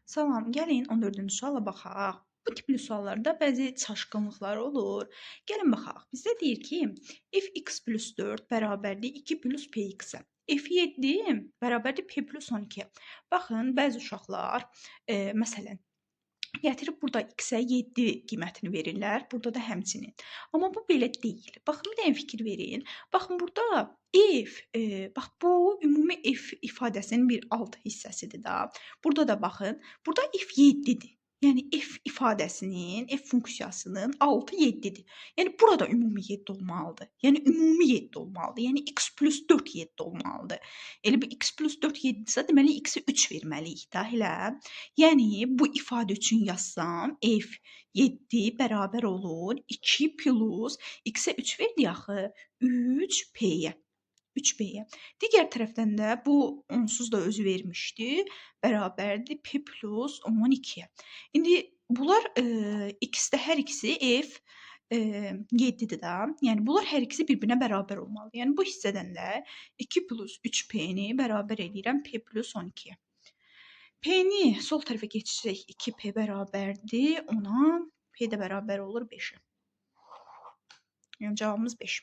Salam, gəlin 14-cü suala baxaq. Bu tipli suallarda bəzi çaşqınlıqlar olur. Gəlin baxaq. Bizdə deyir ki, f(x) plus 4 bərabərdir 2 plus px-ə. F7 bərabərdir p plus 12-yə. Baxın, bəzi uşaqlar, məsələn, gətirib burada x-ə 7 qiymətini verirlər, burada da həmçinin. Amma bu belə deyil. Baxın, bir dənə fikir verin. Baxın, burada f, bax bu ümumi f ifadəsinin bir alt hissəsidir da. Burada da baxın, burada f 7-dir. Yəni f ifadəsinin, f funksiyasının altı 7-dir. Yəni burada ümumi 7 olmalıdır. Yəni ümumi 7 olmalıdır. Yəni x plus 4 7 olmalıdır. Elə bir x plus 4 7-dirsə, deməli x-ə 3 verməliyik də, elə. Yəni bu ifadə üçün yazsam f 7 bərabər olur 2 plus x-ə 3 verdik axı 3 p-yə. 3p-yə. Digər tərəfdən də bu onsuz da özü vermişdi. Bərabərdir p plus 12-yə. İndi bunlar x-də hər ikisi f 7-dir də. Yəni bunlar hər ikisi bir-birinə bərabər olmalıdır. Yəni bu hissədən də 2 plus 3p-ni bərabər eləyirəm p plus 12-yə. P-ni sol tərəfə keçirsək 2p bərabərdir 10-a, p də bərabər olur 5-ə. Yəni cavabımız 5.